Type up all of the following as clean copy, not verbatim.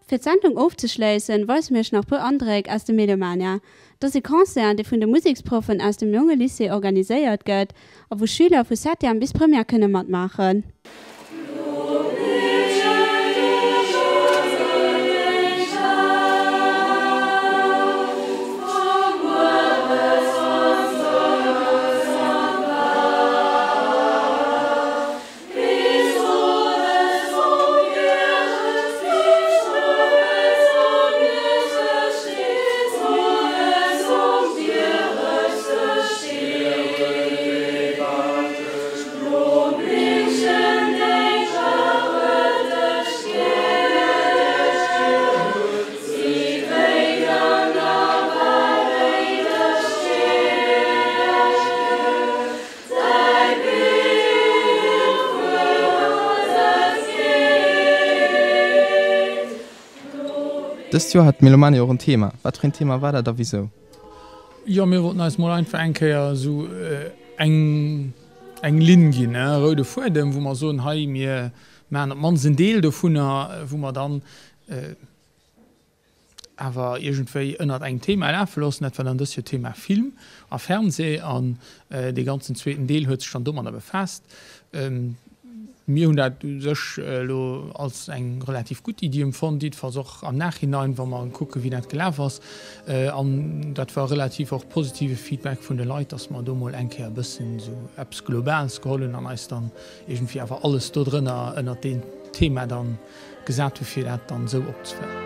Fir d'Sendung ofzeschléissen, weise mir iech nach puer Andréck aus dem Melomania. Et ass e Concert, dee vun de Museksproffen aus dem Jonge Lycée organiséiert gëtt a wou Schüler vu Septième bis Première kënne matmaachen. Dëst Joer hat d'Melomanie och en Thema. Wat fir een Thema war dat a wisou? Jo, mir wollten eis mol einfach eng Kéier esou eng eng Linn ginn, e roude Fuedem, wou mer soen, hei mir maachen op d'mannst en Deel dovunner, wou mer dann awer iergendwéi ënnert engem Thema lafe loossen. Dat war dann dëst Joer d'Thema Film a Fernseh an dee ganzen zweeten Deel huet sech dann domadder befaasst. Mir hunn dat u sech elo als eng relativ gutt Iddi empfonnt, jiddefalls och am Nachhinein, wa mer kucken, wéi dat gelaf ass. An dat war relativ och positive Feedback vun de Leit, dass mer do mol eng Kéier e bëssen esou eppes Globales geholl hunn an eis dann iergendwéi awer alles dodrënner ënnert deen Thema dann gesat hu fir dat dann esou opzeféieren.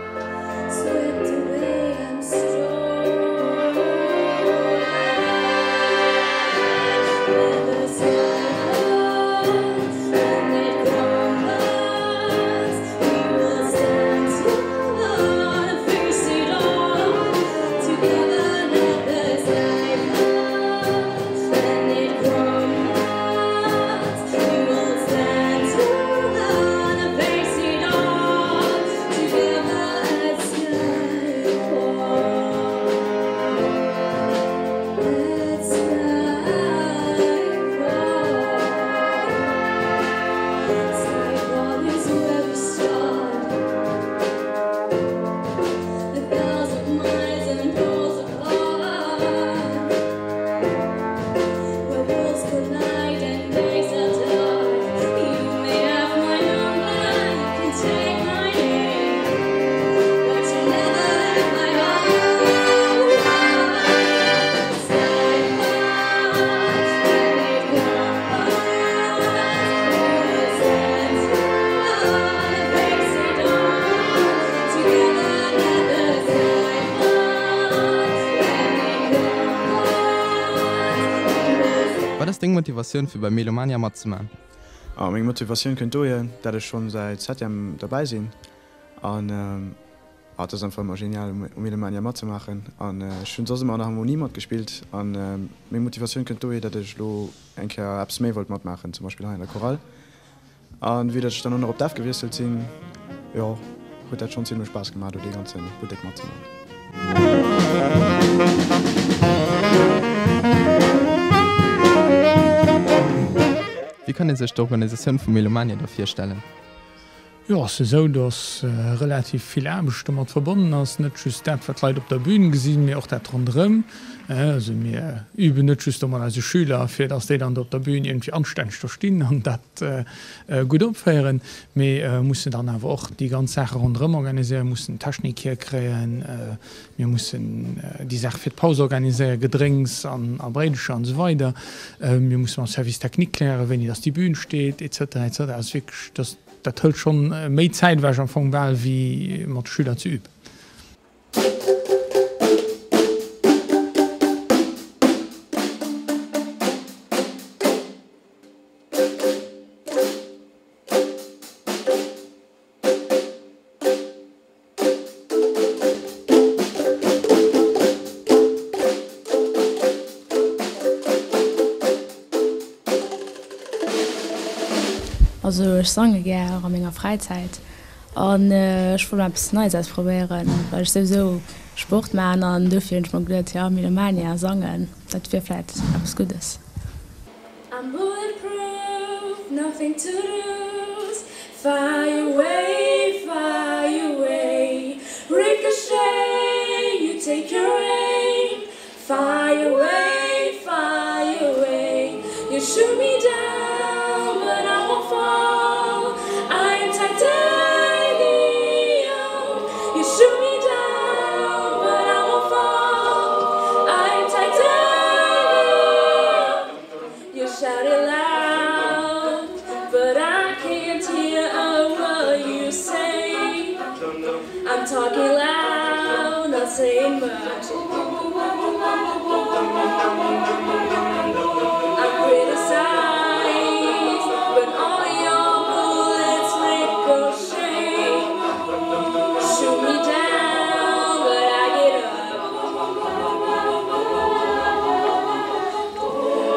Wat ass deng Motivatioun fir bei Melomania matzemaachen? Meng Motivatioun kënnt dohier, dat ech schonn säit Septième derbäi sinn an et ass einfach ëmmer genial um Melomania matzemaachen an ech hunn soss ëmmer an der Harmonie matgespillt an meng Motivatioun kënnt dohier, dat ech elo eng Kéier eppes méi wollt matmaachen, zum Beispill hei an der Chorale. An vue dat ech dann och nach op d'F gewiesselt sinn, jo, huet dat schonn zimlech Spaass gemaach do dee ganze Buttek matzemaachen. Wéi kann ee sech d'Organisatioun vu Melomania da virstellen? Jo, ass esou, dass relativ vill Aarbecht domat verbonnen ass. Net just dat, wat d'Leit op der Bühn gesinn, mee och dat ronderëm. Also mir üben net just do mat eise Schüler, fir dass déi dann do op der Bühn iergendwéi anstänneg do stinn an dat gutt opféieren, mee mussen dann awer och déi ganz Saache ronderëm organiséieren, mussen d'Technik hierkréien, mir mussen déi Saache fir d'Paus organiséieren, Gedrénks an a Bréidecher an esou weider. Mir musse mam Service technique klären, wéini dass déi Bühn steet, et cetera, et cetera. Also wierklech, dass Dat hëlt schonn méi Zäit ewech am Fong bal wéi mat de Schüler ze üben. Also ech sange gär och a menger Fräizäit an ech wollt mol eppes Neies ausprobéieren, well ech souwisou Sport maachen an dofir hunn ech mer geduet, jo Melomania, sangen, dat wier vläit eppes Guddes. I'm bulletproof, nothing to lose, fire away, fire away. I'm talking loud, not saying much. I'm criticized, but all your bullets ricochet. Shoot me down, but I get up.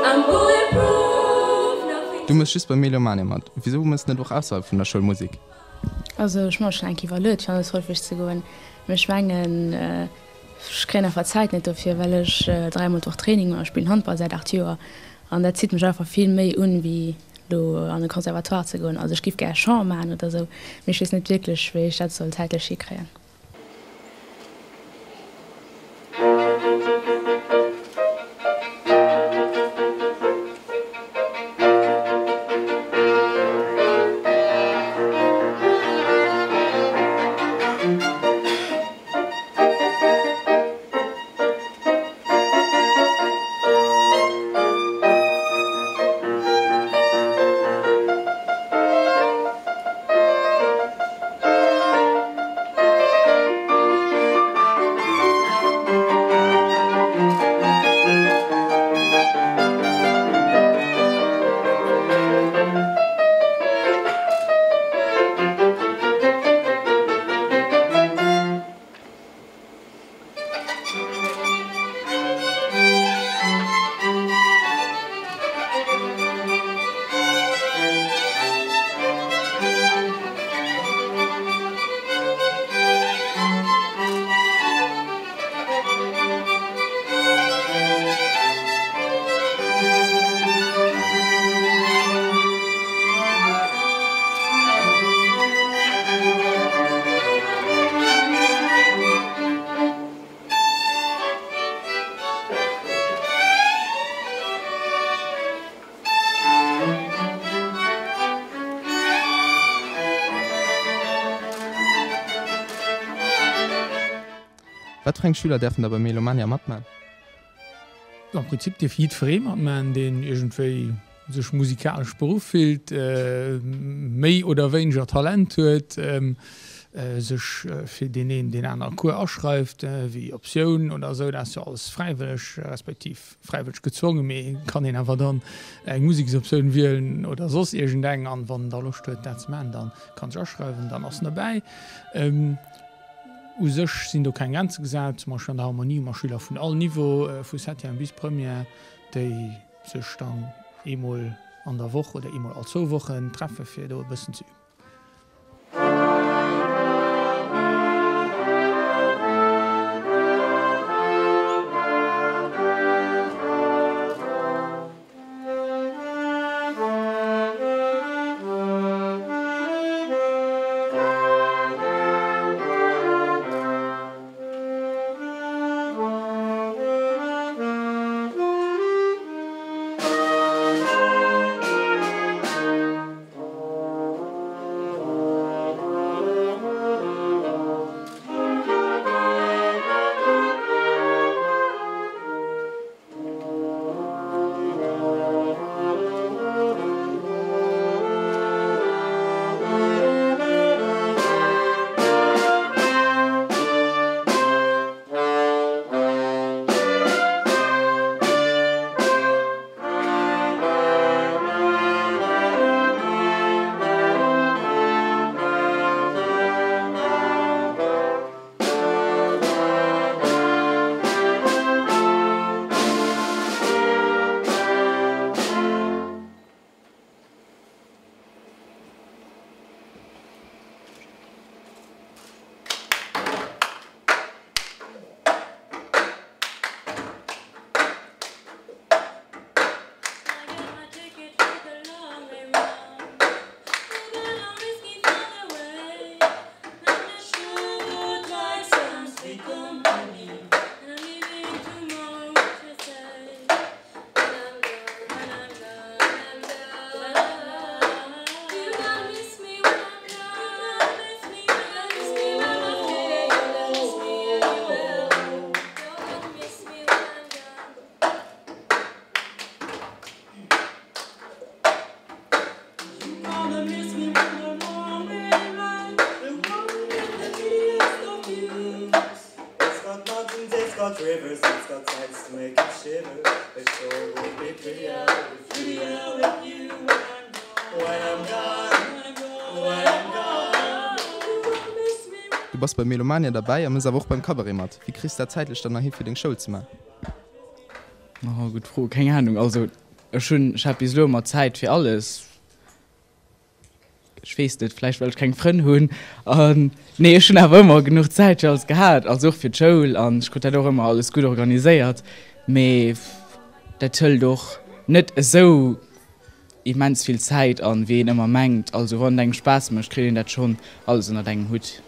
I'm bulletproof, nothing. Du mëss just bei Melomania mat. Wisou mëss net och ausserhalb vun der Schoul Musek? Also ech hu mer schonn eng Kéier iwwerluet fir an de Solfège ze goen, mee ech mengen ech kréien einfach d'Zäit net dofir, well ech 3 mol d'Woch Training hunn a spillen Handball säit 8 Joer an dat zitt mech einfach vill méi un wéi lo an de Conservatoire ze goen. Also ech giff gär Chant maachen oder sou, mee ech weess net wierklech wéi ech dat soll zäitlech hikréien. Wat fir eng Schüler däerfen da bei Melomania matman? Am Prinzip dierf jiddweree matman, deen iergendwéi sech musikalesch beruff fillt, méi oder wéineger Talent huet, sech fir deen een, deen anere Cours aschreift, wéi Optioun oder esou. Dat ass jo alles fräiwëlleg, respektiv fräiwëlleg gezwongen, mee kann een awer dann eng Museksoptioun wielen oder soss iergendeng. An wann en da Loscht huet, dat ze maachen, da kann sech aschreiwen, dann ass en derbäi. U sech sinn do keng Grenze gesat. Zum Beispill an der Harmonie hu mer Schüler vun all Niveau, vu Septième bis Première, déi sech dann eemol an der Woch oder eemol all zwou Wochen treffe fir do e bëssen ze üben. bass bei Melomania derbäi a mëss awer och beim Cabaret mat. Wéi kriss dat zäitlech dann nach hi fir deng Schoul ze man? Oh, gutt Fro, keng Ahnung. Also ech hunn, ech hat bis elo ëmmer Zäit fir alles. Ech weess net, vläicht well ech keng Frënn hunn. An nee, ech hunn awer ëmmer genuch Zäit fir alles gehat, also och fir d'Schoul an ech krut dat och ëmmer alles gutt organiséiert. Mee dat hëlt och net esou immens vill Zäit an, wéi een ëmmer mengt. Also wann et engem Spaass mécht, kritt een dat schonn alles ënnert engem Hutt.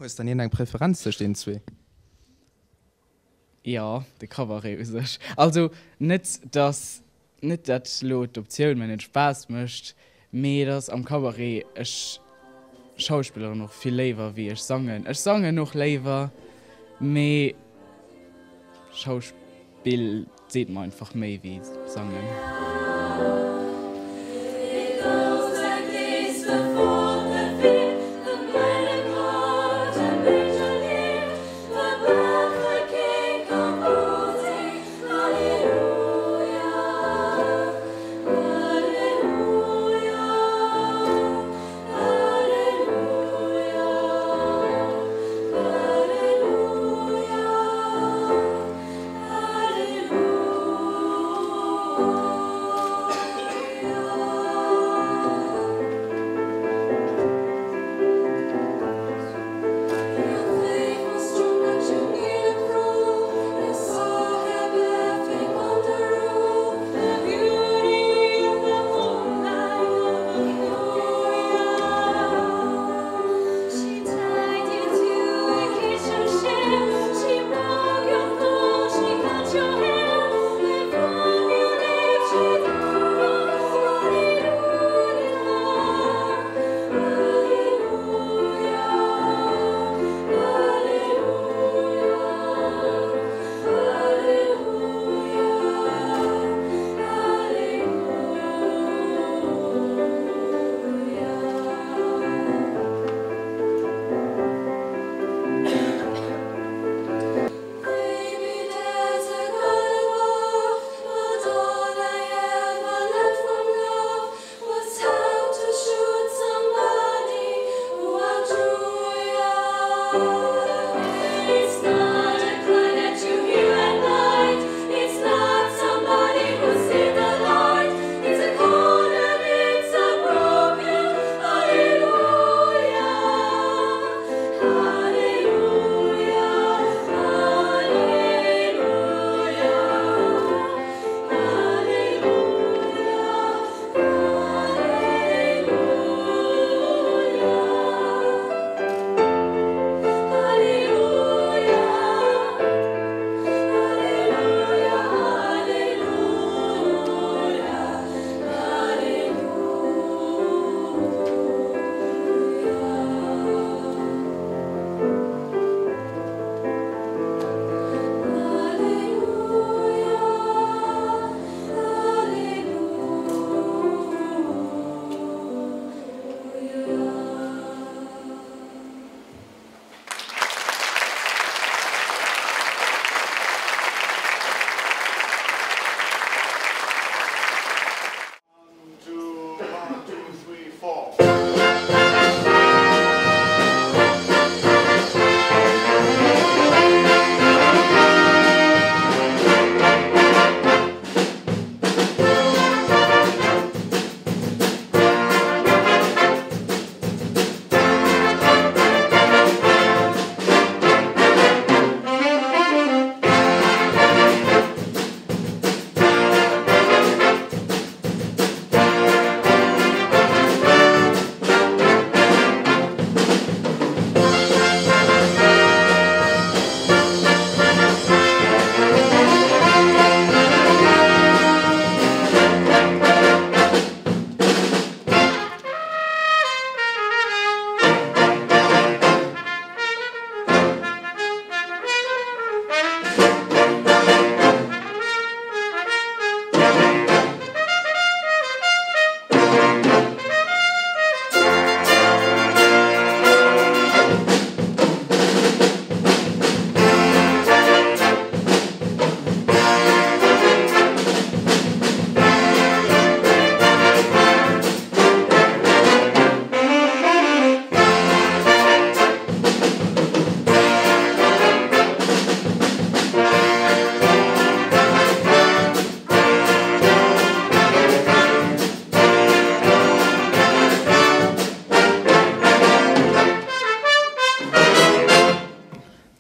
Hues dann iergendeng Preferenz tëscht deenen zwee? Jo, de Cabaret u sech. Also net dass, net dat elo d'Optioun mir net Spaass mécht, mee et ass am Cabaret, ech schauspilleren och vill léiwer wéi ech sangen. Ech sangen och léiwer, mee Schauspill seet mer einfach méi wéi sangen.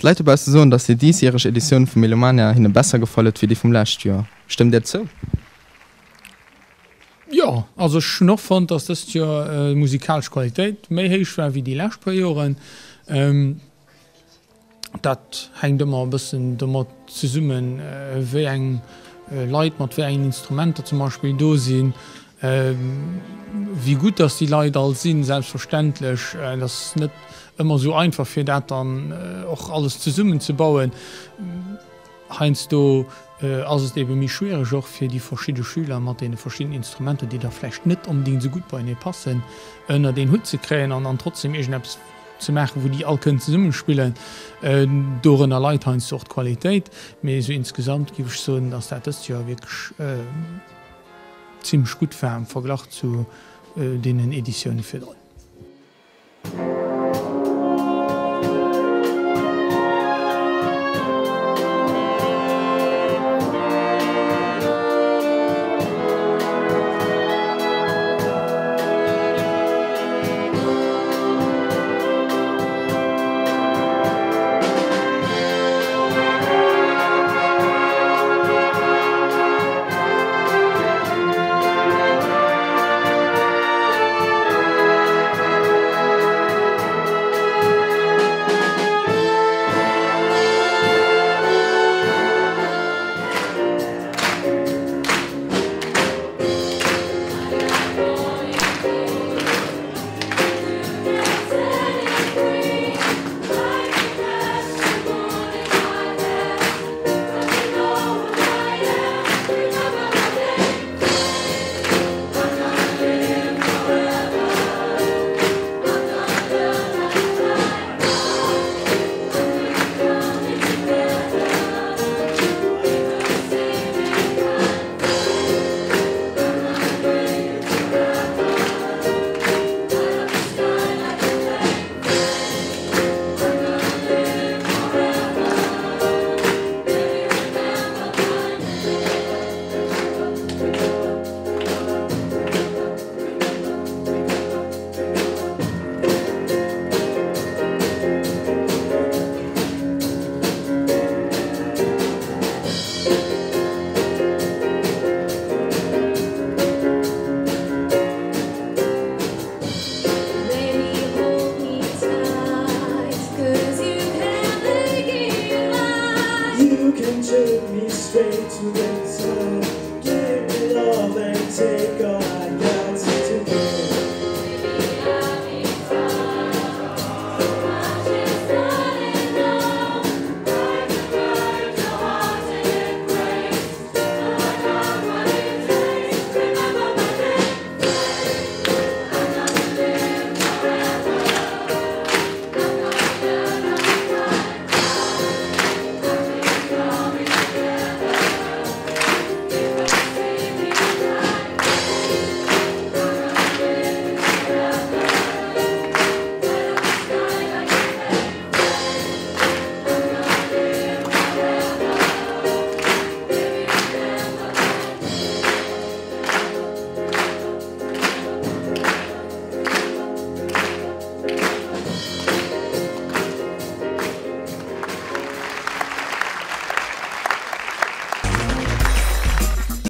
D'Leit dobausse soen, dass déi diesjäreg Editioun vum Melomania hinne besser gefall huet wéi déi vum lescht Joer. Stëmmt Dir zou? Jo, also ech hunn och fonnt, dass dëst Joer d'musikalesch Qualitéit méi héich war wéi déi lescht puer Joren. Dat hänkt ëmmer e bëssen domat zesummen, wéi eng Leit mat wéi engen Instrumenter zum Beispill do sinn, wéi gutt dass déi Leit all sinn, selbstverständlech. Et ass net ëmmer esou einfach, fir dat dann och alles zesummenzebauen. Heiansdo ass et ebe méi schwiereg och fir déi verschidde Schüler mat deene verschiddenen Instrumenter, déi da vläicht net onbedéngt esou gutt beienee passen, ënnert een Hutt ze kréien an dann trotzdem iergendeppes ze maachen, wou déi all kënnen zesumme spillen. Dorënner leit heiansdo och d'Qualitéit. Mee esou insgesamt géif ech soen, dass dat dëst Joer wierklech zimmlech gutt war am Verglach zu deenen Editioune virdrun.